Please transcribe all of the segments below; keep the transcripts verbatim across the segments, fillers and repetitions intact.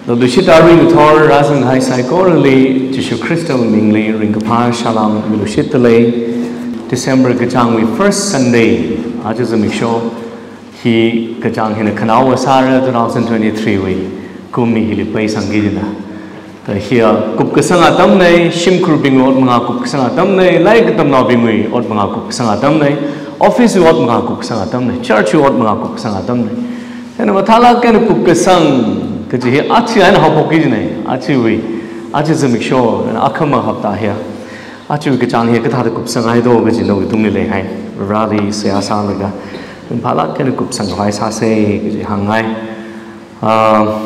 Leilakshit aring ngathor rāzanghai saikorali Jishu Khristawui mingli ringkaphā salām milushitda lei. December kachāngwui first Sunday, aja zimiksho hi kachāng hina khanaowa sāra two thousand twenty-three wui kum hili peisangki jina. Kha hiya kupkasang atamna, shimkhurbingwui ot mangā kupkasang atamna, lairik katamnaobingwui ot mangā kupkasang atamna, office wui ot mangā kupkasang atamna, church wui ot mangā kupkasang atamna. Chieina mathālāk eina kupkasang kaji hi aja eina haophokki jina, ajawui, aja zimiksho, akhama hapta hiya. Ajawui kachāng hi kathāda kupsanghai do kaji nawui tungli leihai Vareli seihā sālaga, ringphālāk eina kupsangkhavai sāsa kaji hāngngai. Ah,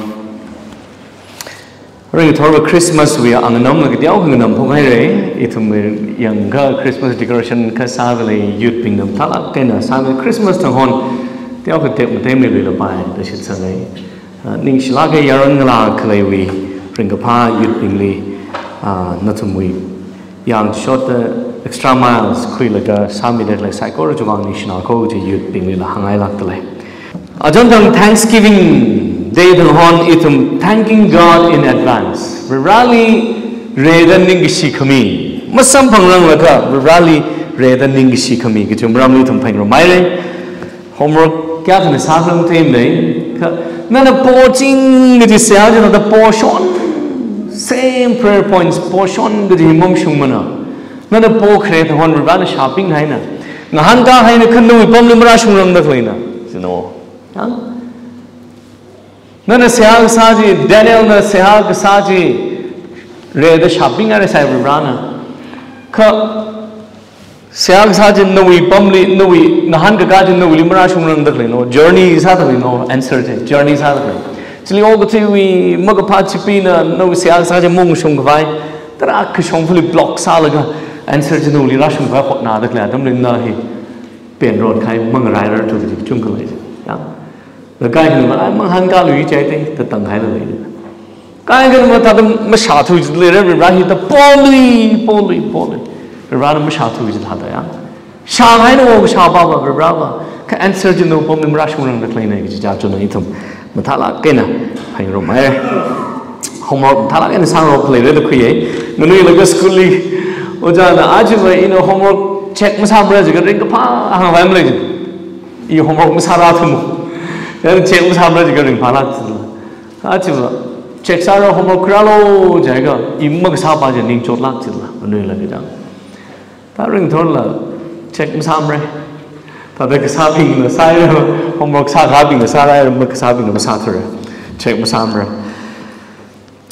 ringthorva Christmas wui anganamla kateokha nganamphok haira, ithum yangakha Christmas decoration kha sāda lei, youth bingna mathālāk eina sāda Christmas thang hon teokha tekmatei meiluilapai da shitsanga. Ah, ningshilāka yaron ngalā khaleiwui ringkaphā youth bingli, ah, nathumwui yangshotda extra miles khuilaga sāmida khalei saikora chiwui vang ningshina ko kaji youth binglila hāngngailākda lei. Aja thang Thanksgiving Day thang hon ithum thanking God in advance. Vareli rida ningkashi khami. Masamphangranglaga Vareli rida ningkashi khami kaji maramli ithum phaningrumhaira. Homework kayākhana sākhala matheimana, kha nana poching kaji seihā china da poshon, same prayer points, poshon kaji hi mamashungmana. Nana pokhare thang hon Varena shāpinghaina. Ngahānkāhaina kha nawui pamli marāshungrangda khaleina. Zino. Ya? Nana seihā kasā chi, Danielna seihā kasā chi rida shāpinghaira sai Varena. Kha seihā kasā chi nawui pamli, nawui ngahānkakā chi nawuili marāshungrangda khaleina, journey sāda khaleina, answer chi, journey sāda khalei. Chili okathuiwui makaphā chipina nawui seihā kasā chi mungshungkhavai, tarākha shongfali block sālaga answer chi nawuili rāshungkhavai hotnada khalei atamli na hi pen ron khai mangarairar thukaji kachungkha lei. Ya. Kha kaikhana, ai, mangahānkālui jihaida, da tanghaida lei. Kaikhana mathāda mashāthui jida leira, Vare hi da polui, polui, polui. Varena mashāthui jida thāda ya. Shāngaina wo kashā pava, Vareva. Kha answer chi nawui pamli marāshungrangda khaleina kaji chāchona ithum mathālāk eina phaningrumhaira. Homework mathālāk eina sāngarok khaleira da khuiya. Nganuilakha school li ojāna, ajava ina homework check masāmara jiakha ringkaphā hāngkhavai malei jina. I homework masārāthuma. Yan check masāmara jiakha ringphālāk jila. Ajava check sāra, homework khuirālu jiakha, i makasāpa jiakha ningchotlāk jila. Nganuilakha chang. Da ringthorla check masāmara. Thāda kasābingla sāhaira, homework sākakābingla sāhaira, makasābingla masāthura. Check masāmara.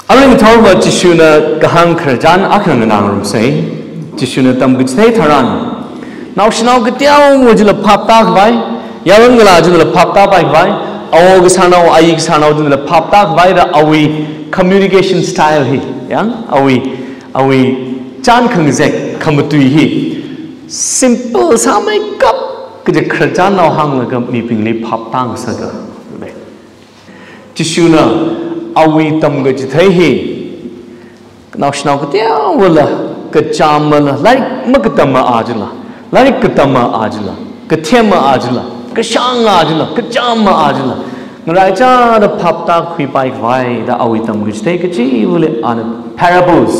Aringthorva Jishuna kahāng khararchan akha nganāngarumsa. Jishuna tamkachithei tharan, naoshinao kateowa chila phaptākhavai, yaron ngalā chila phaptāpaikhavai, awo kasānao, ayi kasānao chila phaptākhavai da awui communication style hi, ya, awui, awui chān khangazek khamatui hi simple sāmeikap kaji khararchannao hānglaga mibingli phaptāngasaka. Jishuna awui tamkachithei hi, naoshinao kateowala, kachāmala, lairik makatamma a chila, lairik katamma a chila, kathemma a chila, kashānga a chila, kachāmma a chila, ngaraichāda phaptākhuipaikhavai da awui tamkachithei kachivali ana parables,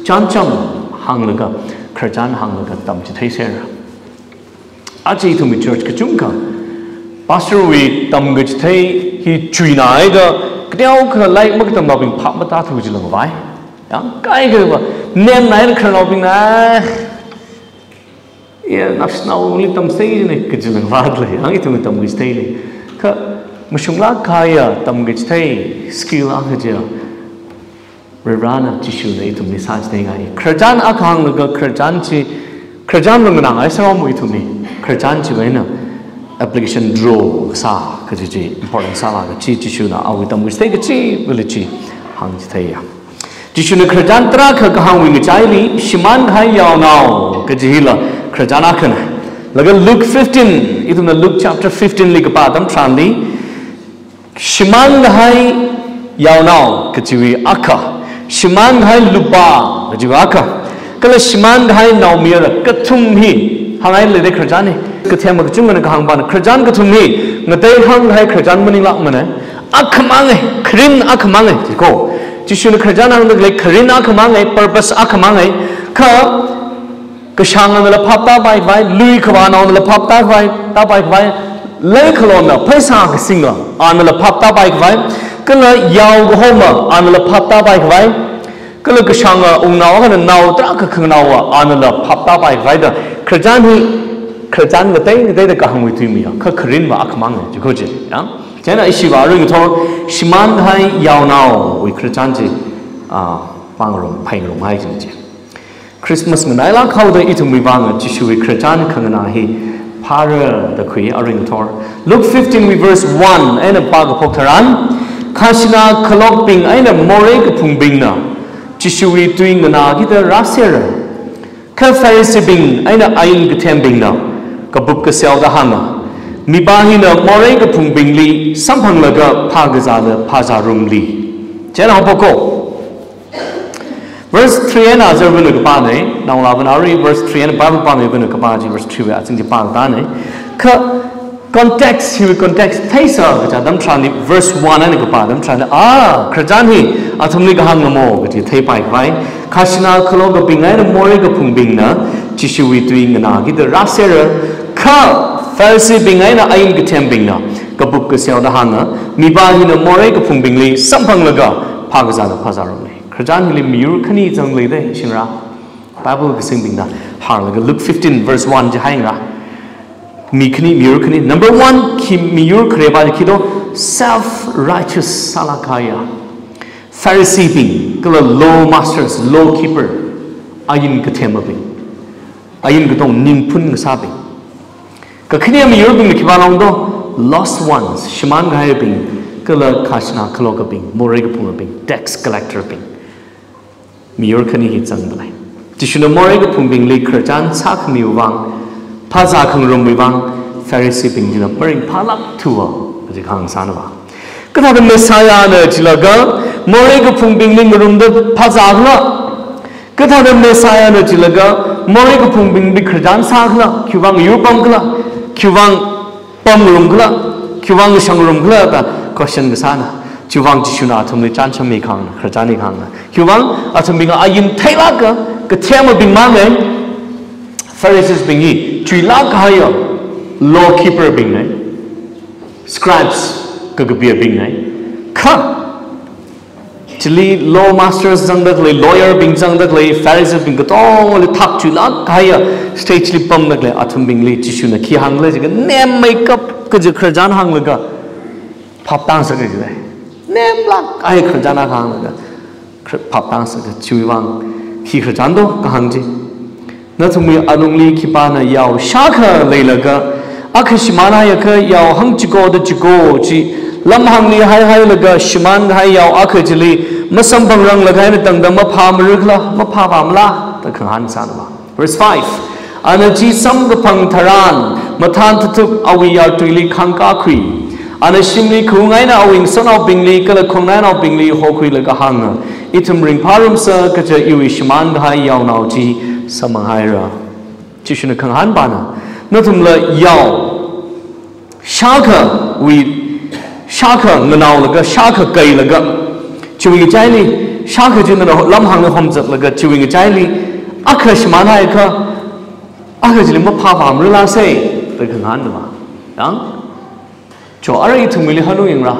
chāncham hānglaga, khararchan hānglaga tamchitheisera. Aja ithumwui church kachungkha pastor wui tamkachithei hi chuinaida, kateokha lairik makatamnaobing phap matāthu jilangvai. Ya, kaikhava, nemnaida khararnaobingna, ya, naoshinaoli tamsei jina kajilangvai lei, ya, ithumwui tamkachitheili. Kha mashunglāk kahaiya tamkachithei skill akha chiya Varena Jishuna ithumli sāchitheingai. Khararchan akha hānglaga khararchan chi, khararchan lungnangai sāmu ithumli. Khararchan chiwui eina application draw sā kaji chi important sālaga chi Jishuna awui tamkachithei kachivali chi hāngchitheiya. Jishuna khararchan tarākha kahāngwui ngachaili, shimānkahai yaonao kaji hila khararchan akhana. Laga Luke fifteen, ithumna Luke chapter fifteen li kapā atam tharanli, shimānkahai yaonao kajiwui akha, shimānkahai lupā kajiwui akha, kala shimānkahai naomayara kathum hi hāngngai leida khararchan hi. Kathema kachungkhana kahāngpana khararchan kathum hi ngatei hānghai khararchan maninglākmana. Akhamang e, kharin akhamang e, jiko. Jishuna khararchan hāngda khalei kharin akhamang e, purpose akhamang e. Kha, kashāng anala phap tāpai khavai, lui khavāna anala phap tāpai, tāpai khavai, leikhalona, pheisā kasingna anala phap tāpai khavai, kala yao kahoma anala phap tāpai khavai, kala kashānga wungnao akhana nao tarākha khanganaowa anala phap tāpai khavai da, khararchan hi, khararchan ngatei ngateida kahāngwui tui miya, kha kharinva akhamang e, jiko chi, ya. Chieina ishiva arui ngathor, shimān kahai yaonaowui khararchan chi, ah, pāngarum, phaingarumhai chi chi. Christmas nganailāk haoda ithumwui vang Jishuwui khararchan khanganā hi phāra da khui arui ngathor. Luke fifteen wui verse one eina pākaphok tharan, khajana khalokbing eina morei kaphungbingna Jishuwui tui nganākida rāsera. Kha Phariseebing eina ain kathembingna kapup kaseoda hānga, mipā hina morei kaphungbingli samphanglaga phākazāla phāzārumli. Chieina haophok ko. Verse three eina azarvana kapāna, naongalāvana arui verse three eina Bible pāmibingna kapā chi verse three wui azing chi pākatana. Kha context, hiwui context theisa kaja atam tharanli verse one eina kapā atam tharanli, ah, khararchan hi athumli kahāngna mo kaji theipai khavai. Khajana khalokbing eina morei kaphungbingna Jishuwui tui nganākida rāsera, kha Phariseebing eina ain kathembingna kapup kaseoda hānga, mipā hina morei kaphungbingli samphanglaga phākazāla phāzārumli. Khararchan hili miyur khani zangda lei da, shingra. Bible kasingbingna hānglaga Luke fifteen verse one chi hāngra. Mi khani, miyur khani. Number one, khi miyur khareva chi khi do, self-righteous sālāk kahaiya. Phariseebing, kala law masters, law keeper, ain kathembing, ain katong ningphun ngasābing. Kakhane miyurbingna khipā long do, lost ones, shimān kahaibing, kala khajana khalokbing, morei kaphungbing, tax collector bing. Miyur khani hi zangda lei. Jishuna morei kaphungbingli khararchan sākhamiwui vang, phāzā khangarumwui vang, Phariseebing china maringphālāk thuwa, kaji kahāng sāna va. Kathāda Messiahna jilaga, morei kaphungbingli ngarumda phāzākhala? Kathāda Messiahna jilaga, morei kaphungbingli khararchan sākhala? Khiwui vang yurpamkhala? Khiwui vang pamngarumkhala? Khiwui vang shāngngarumkhala da question kasāna. Chiwui vang Jishuna athumli chānjam mi kahāngna, khararchan mi kahāngna. Khiwui vang athumbing ain theilāka, kathembing mang e, Pharisees bing hi, chuilāk kahaiya, law keeper bing e, scribes, kakapibing e. Kha, chili law masters zangda khalei, lawyer bing zangda khalei, Pharisees bing katongli thak chuilāk kahaiya stage li pamda khalei athumbingli Jishuna khi hāngkhala jiakha, nemmeikap kaji khararchan hānglaga, phaptāngasaka jilei. Nemlāk kahai khararchan akha hānglaga, khar-, phaptāngasaka, chiwui vang khi khararchan do kahāng chi. Nathumwui alungli khipāna yao shākha leilaga, akha shimānhaiakha yao hangchiko da chiko chi, lamhāngli haihailaga shimānkahai yao akha chili masamphangranglaga eina tangda maphāmarikhala, maphāpamala da khangahān sāna va. Verse five. Ana chi samkaphang tharan, mathān thathup awui yartuili khāngkakhui. Ana shimli khaung eina awui ngasotnaobingli kala khongnainaobingli hokhuilaga hānga, ithum ringphārumsa kaja iwui shimānkahai yaonao chi samphanghaira. Jishuna khangahānpana, nathumla yao shākhawui, shākha nganaolaga, shākha keilaga, chiwui ngachaili, shākha chi nana ho-, lamhāngli homzatlaga, chiwui ngachaili, akha shimānhaiakha, akha chili maphāpamarila sei, da khangahānna va. Yang? Cho, arui ithumwuili hāngngayangra.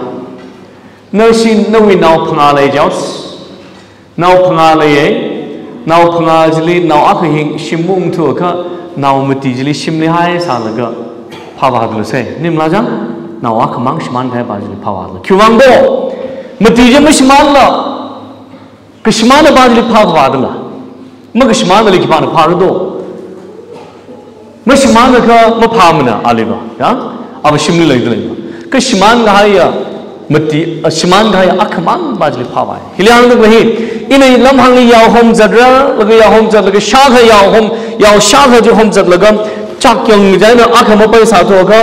Nashi nawui nao phangā lei jihaosa. Nao phangā leiya, nao phangā chili nao akha hi shim maungthuakha, nao mati chili shimli haisālaga phāvāda lei sei. Maningmala chang, nao akhamang shimānkahaipa chili phāvāda lei. Khiwui vang do, mati chi mashimānla, kashimānapa chili phāvāda lei. Makashimānali khipāna phāra do. Mashimānakha maphāmana aliva, ya? Ava shimli leida leiva. Kashimānkahaiya, mati, a, shimānkahaiya akhamangpa chili phāvāi. Hili hāngda khalei hi, ina lamhāngli yao homzatra, laga yao homzatlaga shākha yao hom, yao shākha chi homzatlaga, chakyang chieina akha mapaisāthuakha,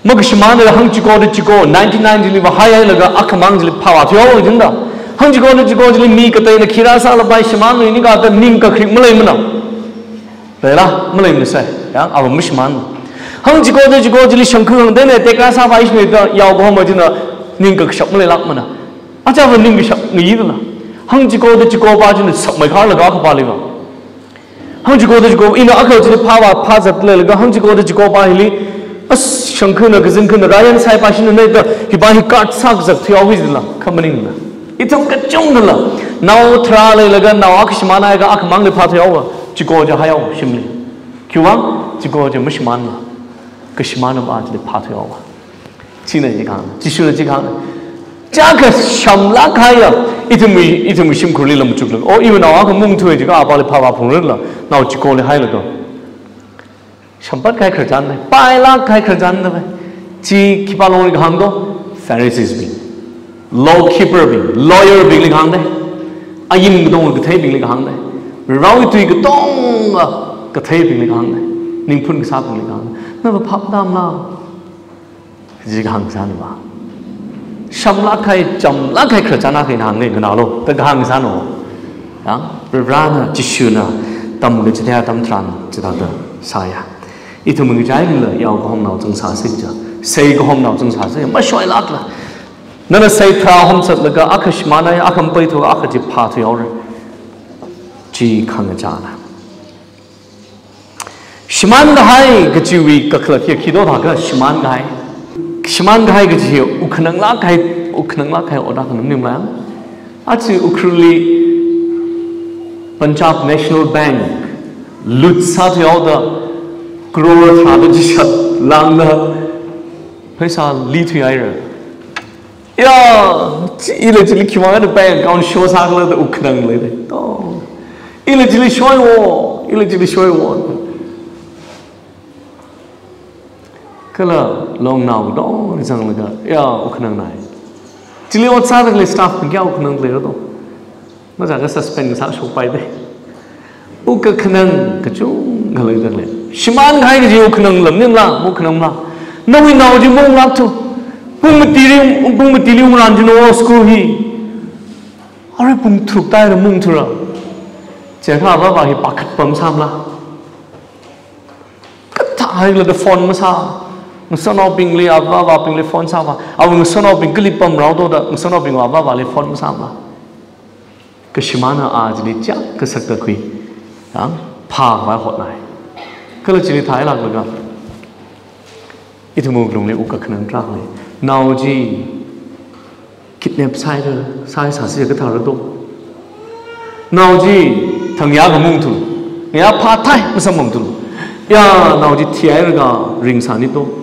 makashimānala hangchiko da chiko, ninety-nine chiliva haihailaga akhamang chili phāvāthuihaowa jida. Hangchiko da chiko chili mi kateina khi rāsālapai shimānluini kaja ning kakrik maleimana. Leila, maleimana sai, ya, ava mashimānna. Hangchiko da chiko chili shangkhu hangteina tekra sāpai shini da yao kahoma china, Ning kakashap maleilākmana. Achāva ning kashap ngayidala. Hāng chikoda chikopa china sakmei kharlaga akhapāliva. Hāng chikoda chiko, ina akha chili phāva phāzat leilaga, hāng chikoda chikopa hili, as shangkhana, kazingkhana, ryan saipa shina naida, hipa hi card sākazak thuihaowa jila, khamaningla. Ithum kachungkhala, nao tharā leilaga, nao akha shimānhaiakha, akhamangli phāthuihaowa, chiko chi haihao shimli. Khiwuivang, chiko chi mashimānla. Kashimānva chili phāthuihaowa. China chi kahāng, Jishuna chi kahāng. Chaka shamlāk kahaiya, ithumwui, ithumwui shimkhurli lamchukla. O, iwui nao akha mungthuwa jiakha apāli phāva phungrarla, nao chikoli hailaga. Shampat kahai khararchan dai, pailāk kahai khararchan dai. Chi khipā longli kahāng do, Pharisees bing, law keeper bing, lawyer bingli kahāng dai. Ain katonga katheibingli kahāng dai. Varewui tui katonga katheibingli kahāng dai. Ningphun kasābingli kahāng dai. Nava phap damla. Chi kahāng sānava. Shamlāk kahai, chamlāk kahai khararchan akha ina hāngngai nganālu, da kahāng sānava. Ya, Varena, Jishuna, tamkachithei atam tharan, chithāda sāya. Ithum ngachailila, yao kahomnao zangsāsa ja. Sei kahomnao zangsāsa, mashoilākla. Nana sei tharā homsatlaga, akha shimānhai, akha mapeithu, akha chi phāthuihaora. Chi khangachāna. Shimānkahai kajiwui kakhalat hi khi do thākha shimānkahai. Shimānkahai kaji hi wukhananglāk kahai, wukhananglāk kahai ot akha maningmala. Aja Ukhrulli Punjab National Bank loot sāthuihaoda crore tharāda chishat lāngda pheisā lithuihaira. Ya, chi, ila chili khiwuivang bank account show sākhala da wukhanang lei dai. To. Ila chili shoiwo, ila chili shoiwo. Kala longnao dong zanglaga, ya, wukhanangnai. Chili ot sāda khalei staff bing kayā wukhanang leira do. Mazākha suspend sāshokpai dai. Wukkakhanang kachungkha leidalei. Shimānkahai kaji wukhanangla maningla, wukhanangla. Nawui nao chi maunglākthu. Pung matili, pung matili ungran jino school hi. Arui pung tharuk tāhaira maungthura. Chiakha avāva hi pākhat pamsāmala. Kathāhailada phone masā. Ngasotnaobingli, avāvabingli phone sāva. Awui ngasotnaobing kali pamrao do da, ngasotnaobing avāvali phone masāmala. Kashimānna a chili chak kasakta khui. Yang, phākhavai hotnai. Kala chili thailāklaga. Ithum wuklungli wukkakhanang tarākha lei. Nao chi kidnap sāhaira, sāhai sāsi kathāra do. Nao chi thangya khamungthu. Ngayā phāthai masamphangthu. Ya, nao chi thihaira kha ringsāni do.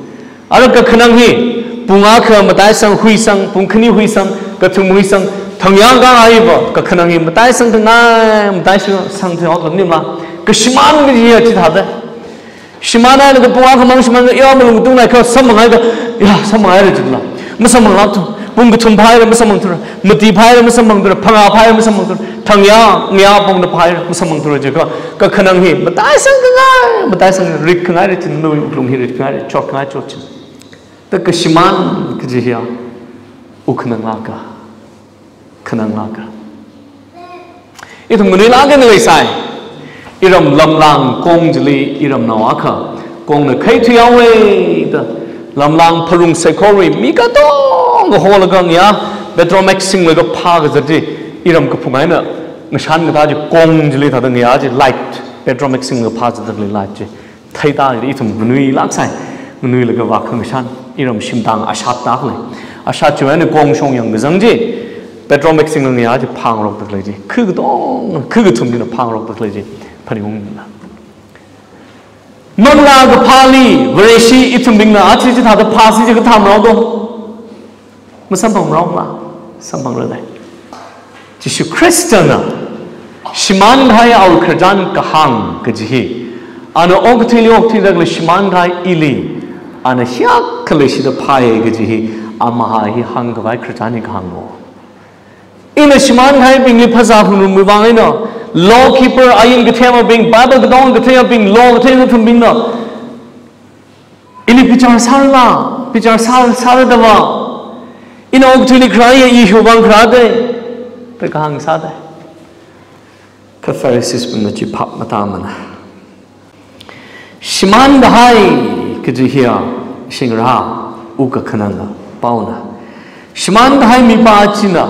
Ara kakhanang hi, pung akha mataisang huisang, pung khani huisang, kathum huisang, thangya kahaiva, kakhanang hi mataisang thangai, mataisang thangai maningla. Kashimān kaji hi chithāda. Shimānhailaga pung akhamang shimān, ya malung tungnai kha samphanghaida, ya samphanghaira jila. Masamphanglākthu, pung kathum phāhaira masamphangthura, mati phāhaira masamphangthura, phangā phāhaira masamphangthura, thangya, ngayā pongda phāhaira masamphangthura jiakha, kakhanang hi, mataisang thangai, mataisang ritkhangaira jila, nawui wuklung hi ritkhangaira, chotkhangai chotchila. Da kashimān kaji hiya, wukhananglāka. Khananglāka. Ithum nganuilāk eina leisai. Iram lamlang kong chili iramnao akha. Kongna khaithuihaowa da. Lamlang pharung saikorwui mi katonga holaga ngayā. Petromax singlaga phākazat chi. Iram kaphung eina ngashan kathā chi kong chili thāda ngayā chi light. Petromax singlaga phāzatda khalei light chi. Theida ithum nganuilāksai, nganuilaga vākhangashan, iram shimtang ashat tākhalei. Ashat chiwui eina kongshong yangkazang chi, Petromax singlaga ngayā chi phāngarokda khalei chi, khu katong, khu kathum china phāngarokda khalei chi, phaningungla. Manglā kaphāli, Vareshi ithumbingna, aja chithāda phāsi jiakha kathāmarao do. Masamphangmarao ma, samphangra dai. Jishu Khristana, shimānkahai awui khararchan kahāng kaji hi, ana okathuili okthuida khalei shimānkahai ili, ana hiyākha leishida phāya kaji hi, amaha hi hāngkhavai khararchan hi kahānglo. Ina shimānkahaibingli phazā phungrumwui vang eina, law keeper, ain kathemabing, Bible katonga kathemabing, law kathemabing ithumbingna, ili bichar sārala, bichar sā, sāra dava. Ina okathuili kharāya, iwui vang kharā dai. Da kahāng sāda. Kha Pharisees bingna chi phap matāmana. Shimānkahai kaji hiya, shingra, wukkakhanangna, paona. Shimān kahai mipā china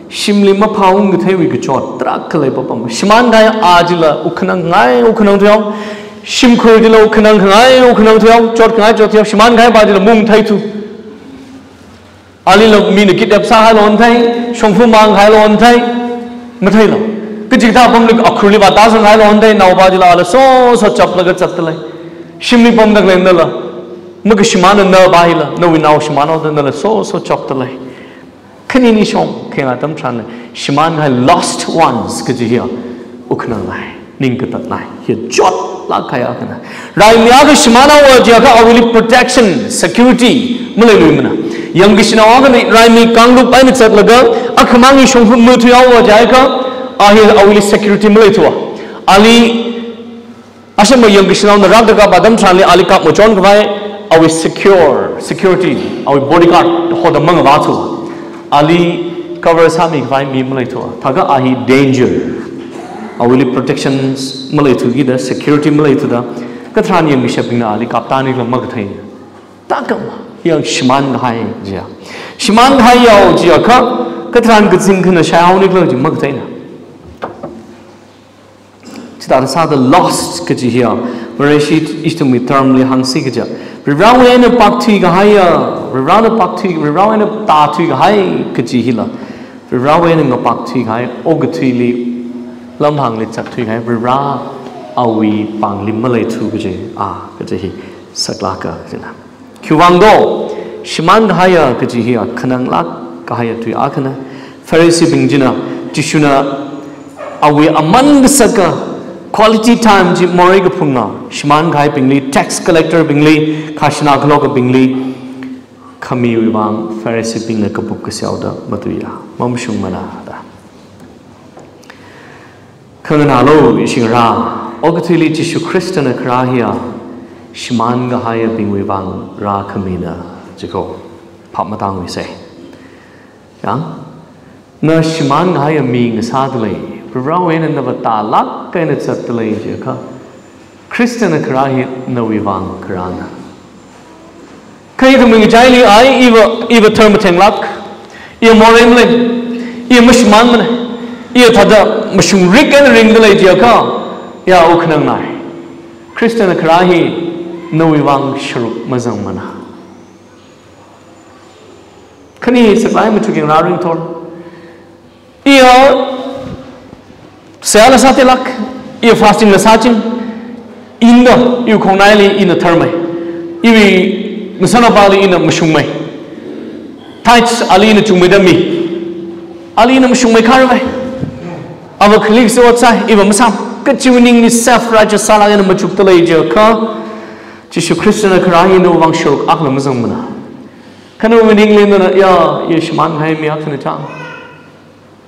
shimli maphāung katheiwui kachot tarākha leipapam. Shimān kahai a chila wukhanang ngai wukhanang thuihao. Shimkhur chila wukhanang ngai wukhanang thuihao, chot ngai chot thuihao. Shimān kahai pā chila mung theithu. Alila mina kidnap sāhailo ān thei, shongfa mang hailo ān thei, matheilo. Kachikathā pamli akhurli vātāzang hailo ān thei, naopā chila ala soso chaplaga zatdalei. Shimli pamda khalei nala, makashimāna na pā hila, nawui nao shimānhaoda nala soso chapdalei. Khanini shong, khenga atam tharanli, shimān kahai lost ones kaji hiya, wukhanang ngai, ning katatngai, hiya chotlāk kahai akhana. Raimi akha shimānhaowa jiakha awuili protection, security, maleiluimana. Yangkashinao akhana raimi kanglup eina zatlaga, akhamang hi shongfa mathuihaowa jiakha, a hi awuili security maleithua. Ali Ashema yangkashinaona rākda kapā atam tharanli ali kapmachon khavai, awui secure, security, awui bodyguard hoda mangavāthu. Ali cover sāmi khavai mi maleithu. Thākha a hi danger. Awuili protections maleithu kida, security maleithuda. Katharan yangkashibingna ali kaptānikhala makathei. Tākam yang shimān kahai jiya. Shimān kahai yao jiakha, katharan kazing khana shaihaonikhala ji makatheina. Chithāda sāda lost kaji hiya, Vareshi ithumwui term li hāngsi kaja. Varivarawui eina pākthui kahaiya, Varivarana pākthui, Varivarawui eina tāthui kahai kaji hila. Varivarawui eina ngapākthui kahai, okathuili, lamhāngli zatthui kahai, Varivara awui pāngli maleithu kaji, a, kaji hi, saklāka kajina. Khiwuivang do, shimān kahaiya kaji hiya khananglāk kahaiya tui akhana. Pharisee bing china, Jishuna awui aman kasaka quality time chi morei kaphunga, shimān kahaibingli, tax collector bingli, khajana khalokabingli, khamiwui vang Pharisee bingna kapup kaseoda matuiya, mamashungmana da. Khanganālu, ishi ngarā, okathuili Jishu Khristana kharā hiya, shimān kahaiyabingwui vang rākhamina, jiko, phap matāngluisa. Yang, na shimān kahaiya mi ngasādalei, Varivarawui eina nava tālāk eina zatdalei jiakha, Khristana kharā hi nawui vang kharāna. Kha ithumwui ngachaili ai, iva, iva tharma thenglāk, iya morei malei, iya mashimānmana, iya thāda mashungrik eina ringdalei jiakha, ya wukhanang ngai. Khristana kharā hi nawui vang sharuk mazangmana. Khani saklāk machukyang rāringthor. Iya, seihāla sātilāk, iya fasting la sāching, ina, iwui khongnaili ina tharmei, iwui ngasānnaopāli ina mashungmei, tithes ali ina chungmeida mi, ali ina mashungmei kharmei, ava khalik se ot sāi, iva masām, kachiwui ningli self-righteous sālāk eina machukdalei jiakha, Jishu Khristana kharā hi nawui vang sharuk akhana mazangmana. Kha nawui ningli nana, ya, iya shimān kahai mi akhana chang.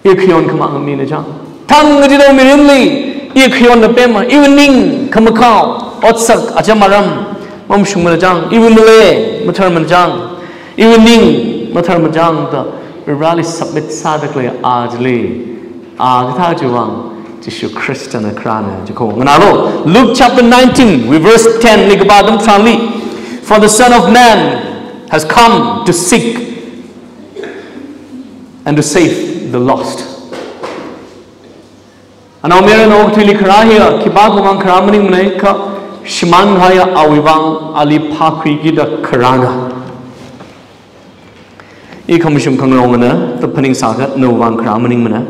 Iya khayon khamang mina chang. Thang kachida mirinli, iya khayonna pema, iwui ning khamakhao, otsak, acham aram, mamashungmana chang, iwui male, matharmana chang, iwui ning, matharmana chang, da, Varivarali submit sāda khalei a chili, a kathā chiwui vang, Jishu Khristana kharāna, jiko. Nganālu, Luke chapter nineteen, wui verse ten li kapā atam tharanli, "For the Son of Man has come to seek and to save the lost." Anaomayarana okathuili kharā hiya, khipākhawui vang kharā maningmana, kha shimān kahaiya awui vang ali phākhuiki da kharāna. I khamashung khangarongana, da phaningsā kha nawui vang kharā maningmana,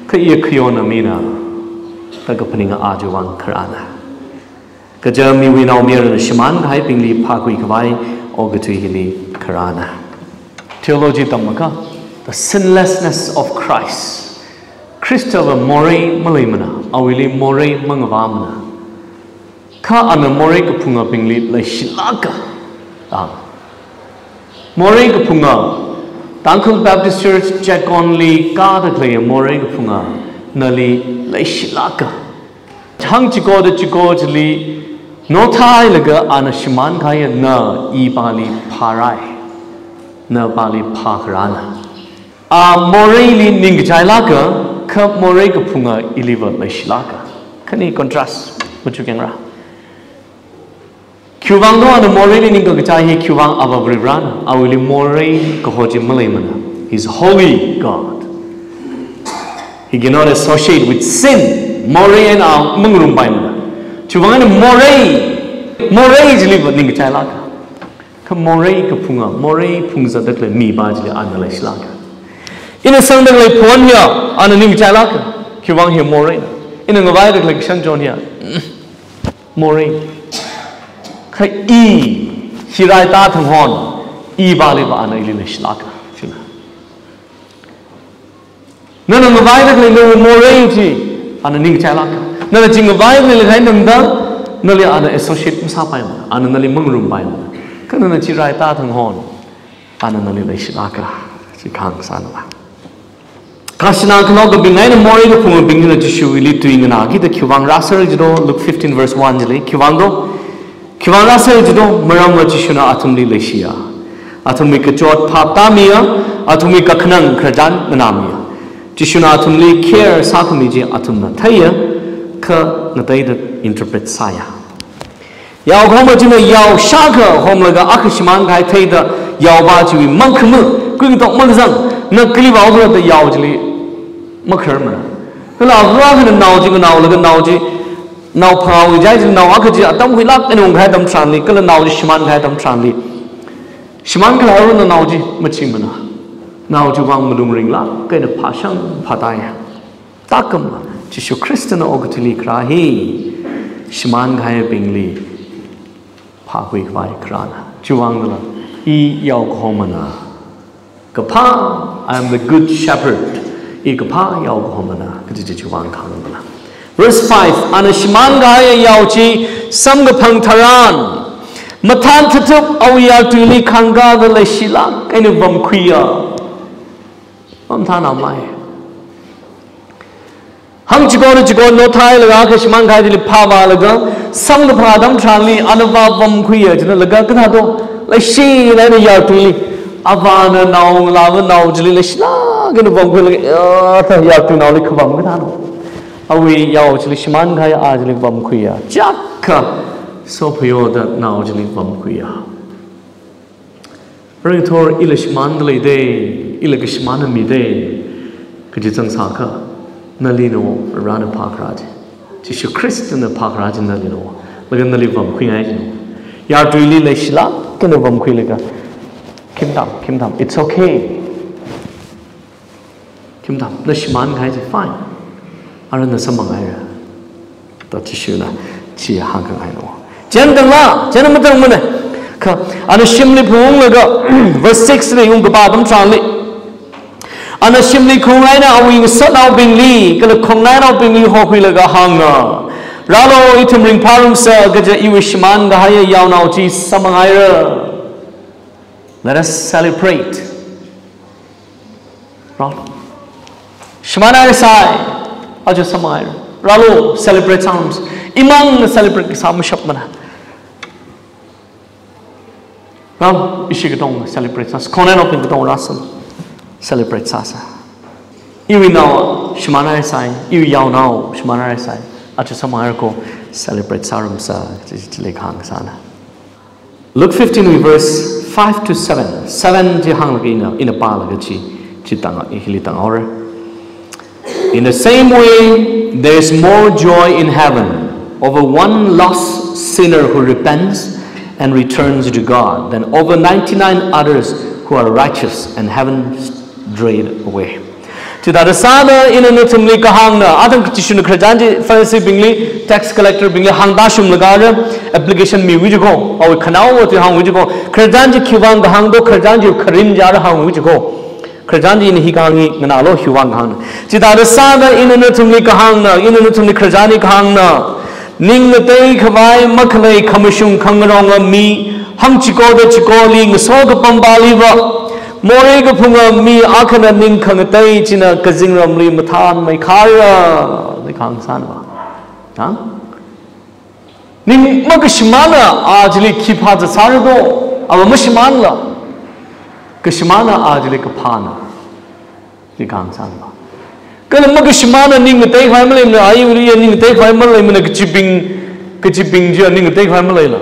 kha iya khayonna mina, da kaphaninga a chiwui vang kharāna. Kaja miwui naomayarana shimān kahaibingli phākhui khavai okathui hili kharāna. Theology tamakha, the sinlessness of Christ. Khristava morei maleimana, awuili morei mangavāmana. Kha ana morei kaphungabingli leishilāka. Ah. Morei kaphunga, Tangkhul Baptist Church Checkon li kāda khalei morei kaphunga, nali leishilāka. Hāng chiko da chiko chili, nothailaga ana shimān kahaiya na ipāli phārai. Na pāli phākharāna. A moreili ningkachailāka, kha morei kaphunga iliva leishilāka. Khani contrast machukyang ra. Khiwuivang do ana moreili ningkakachai hi khiwuivang ava Varivarana, awuili morei kaho chi maleimana. He's holy God. He cannot associate with sin. Morei eina mangarumpaimana. Chiwuivang eina morei, morei chili va ningkachailāka. Kha morei kaphunga, morei phungzatda khalei mipā chili ana leishilāka. Ina sangda khalei phon hiya ana ningkachailāka. Khiwuivang hi moreina. Ina ngavaida khalei kashan chon hiya morei. Kha i, hi raitā thang hon, ipāli va ana ili leishilāka. China. Nana ngavaida khalei nawui morei chi ana ningkachailāka. Nana chi ngavaida khalei leikahai tangda, nali ana associate masāpaimana, ana nali mangarumpaimana. Kha nana chi raitā thang hon, ana nali leishilāka. Chi kahāng sāna. Kashina khanao kabing eina morei kaphungabing china Jishuli tui nganākida khiwuivang rāser jido, Luke fifteen verse one chili, khiwuivang do, khiwuivang rāser jido, maramva Jishuna athumli leishiya. Athumwui kachot phap tāmiya, athumwui kakhanang khararchan nganāmiya. Jishuna athumli care sākhami chi athumna theiya, kha ngateida interpret sāya. Yao kahoma china yao shākha homlaga akha shimānkahai theida yaopā chiwui mangkhamu, kuingatok makazang, na kali vāokhala da yao chili makhararmana. Kala avā akhana nao chi nganaolaga nao chi, nao phangā wi jai chi nao akha chi atam huilāk eina ungkahai atam tharanli, kala nao chi shimānkahai atam tharanli. Shimānkhala arunna nao chi machimana. Nao chiwuivang malung ringlāk eina phāshang phātāya. Tākam Jishu Khristana okathuili kharā hi shimānkahaibingli phākhui khavai kharāna. Chiwuivangla i yao kahomana. Kaphā, I am the good shepherd. I kaphā yao kahomana. Kaji chi chiwuivang kahāngna. Verse five, ana shimānkahai yao chi samkaphang tharan, mathān thathup awui yartuili khangkāda leishilāk eina vamkhuiya. Vamthānamei. Hangchiko na chiko nothailaga akha shimānkahai chili phāvālaga, samkaphang atam tharanli ana vā vamkhuiya china laga kathādo, leishilāk eina yartuili. Avāna nao ngalāva nao chili leishilāk eina vamkhuilaga, ya, thā yartui naoli khavam kathādo. Awui yao chili shimānkahai a chili vamkhuiya. Chiyākha sophayoda nao chili vamkhuiya. Ringthor ila shimānda leidei, ila kashimānna midei, kaji zangsākha, nali no, Varena phākharā chi. Jishu Khristana phākharā chi nali no, laga nali vamkhuingai chi no. Yartuili leishilāk eina vamkhuilaga. Khimtam, khimtam, it's okay. Khimtam, na shimānkahai chi fine. Ara na samphanghaira. Da Jishuna chi hāngkhangai no. Chieina tangla, chieina matangmana. Kha, ana shimli phunglaga, verse six li ungkapā atam tharanli. Ana shimli khung eina awui ngasotnaobingli, kala khongnainaobingli hokhuilaga hānga. Rālu ithum ringphārumsa kaja iwui shimānkahai yaonao chi samphanghaira. Let us celebrate. Rālu. Shimānhaisai. Aja samphanghaira. Rālu, celebrate sāngarumsa. Imangna celebrate kasā mashapmana. Rālu, ishi katonga celebrate sāsa. Khongnainaobing katonga rāsa. Celebrate sāsa. Iwui nao shimānhaisai. Iwui yaonao shimānhaisai. Aja samphanghaira ko celebrate sārumsa. Chi, chili kahāng sāna. Luke fifteen verse five to seven. Seven chi hānglaga ina, ina pālaga chi, chi tang, hili tanghaora. In the same way, there is more joy in heaven over one lost sinner who repents and returns to God than over ninety-nine others who are righteous and haven't strayed away. Chithāda sāda ina nathumli kahāngna, athang Jishuna khararchan chi Phariseebingli, tax collectorbingli hāngtāshunglaga ara application miwui chiko, awui khanaowa tui hāngwui chiko, khararchan chi khiwuivang kahāng do, khararchan chi kharin chi ara hāngwui chiko. Khararchan chi ina hi kahāng hi nganālu hiwuivang kahāngna. Chithāda sāda ina nathumli kahāngna, ina nathumli khararchan hi kahāngna. Ning ngateikhavai makhalei khamashung khangaronga mi, hangchikoda chikoli ngaso kapampaliva, morei kaphunga mi akhana ning khangatei china kazingramli mathānmeikhaira, da kahāng sāna. Ha? Ning makashimānna a chili khi phāzat sāra do, ava mashimānla. Kashimānna a chili kaphāna. Chi kahāng sāna. Kala makashimānna ning ngateikhavai maleimana, aiya ning ngateikhavai maleimana kachibing, kachibing chiya ning ngateikhavai maleila.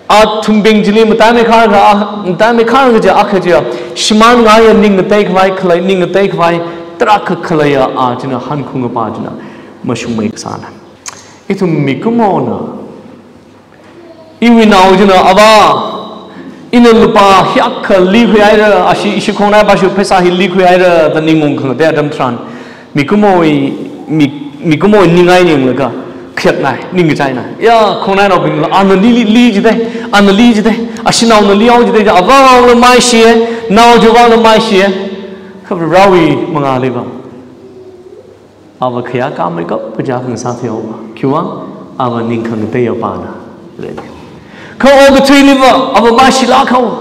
Athumbing chili mataimei kharga, a, mataimei kharga chi akha chi, shimān ngaiya ning ngateikhavai khalei, ning ngateikhavai tarākha khaleiya, a china hankhung apa china mashungmei kasāna. Ithum mikumona, iwui nao china, "Ava, ina lupā hiyākha likhuihaira, ashi ishi khongnaipāshu pheisā hi likhuihaira," da ningung khangatei atam tharan, mikumowui, mi, mikumowui ningai ninglaga khayakngai, ningkachaingai. Ya, khongnainaobingla, "Ana li, li, li jidei, ana li jidei, ashinaona lihao jidei, avāva̱la maishiye, nao chiva̱la maishiye." Kha Varewui mangāliva, ava khayā kāmeikap kaja khangasā theihaowa. Khiwuivang, ava ning khangateiya pāna. Kha okathuiliva, ava maishilāk haowa.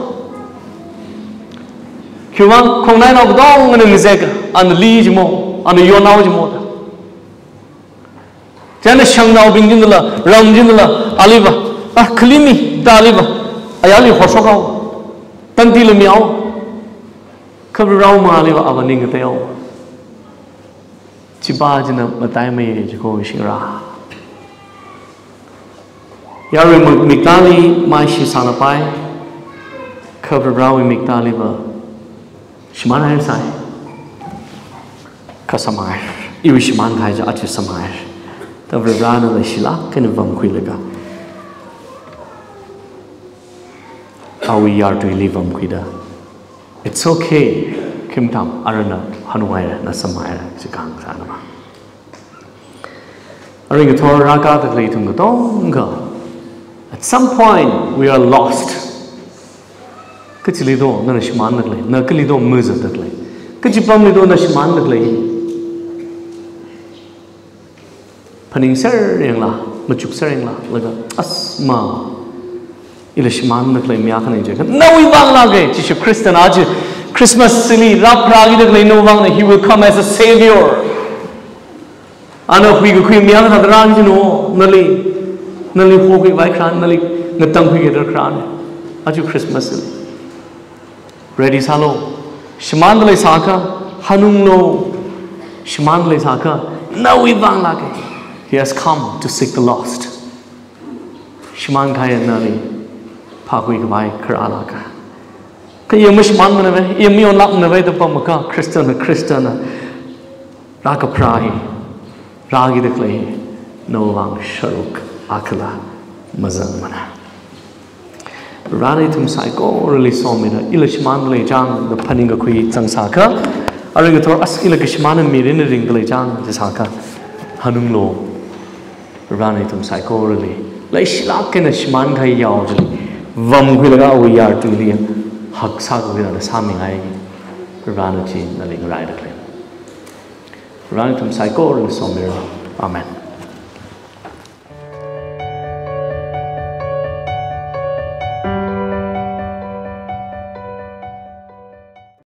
Khiwuivang, khongnainao katongana ngazeka, "Ana li jimo, ana yonnao jimo," da. Chieina shangnaobing chinala, ram chinala, aliva, "Ah, kali mi," da aliva, ayarli hoshok haowa. Tandi lumi haowa. Kha Varewui mangāliva, ava ning ngateihaowa. Chipā china mataimei jiko shingra. Yaruiwui miktāli maishi sālapai, kha Varewui miktāliva shimānhaisai. Kha samhai, iwui shimānkahai chi aja samhai. Da Varena leishilāk eina vamkhuilaga, awui yartuili vamkhuida, "It's okay, khim tam, arana hanunghaira, na samhaira," chi kahāng sāna ma. Arui ngathor rākāda khalei ithum katonga, at some point, we are lost. Kachili do nana shimānda khalei, na kali do mazatda khalei, kachi pamli do na shimānda khalei. Phaningser yangla, machukser yangla, laga, "Asma, ila shimānda khalei mi akha ning jikha, nawui vānglāka," Jishu Khristana aja Christmas chili rāpharākida khalei nawui vāngna, "He will come as a savior." Ana huikakhui mi akha thāda rāki jino, nali, nali hokhuivai kharā, nali ngatangkhuiki da kharā. Aja Christmas chili ready sālu. Shimānda leisākha, hanunglu. Shimānda leisākha, nawui vānglāka. He has come to seek the lost. Shimānkahai nali phākhuikhavai kharālāka. Kha i mashimānmanava, i mayonlākmanava da pamakha, Khristana, Khristana rākapharā hi, rākida khalei hi, nawui vāng sharuk akhala mazangmana. Varena ithum saikorali somida, ila shimānda leichāng da phaningkakhui zangsākha, arui ngathor as ila kashimānna mirinna ringda leichāng jisākha, hanunglu. Varena ithum saikorali leishilāk eina shimānkahai yao chili vamkhuilaga awui yartuili haksā kakhuida sāmingai. Varena chi nali ngaraida khalei. Varena ithum saikorali somira. Amen.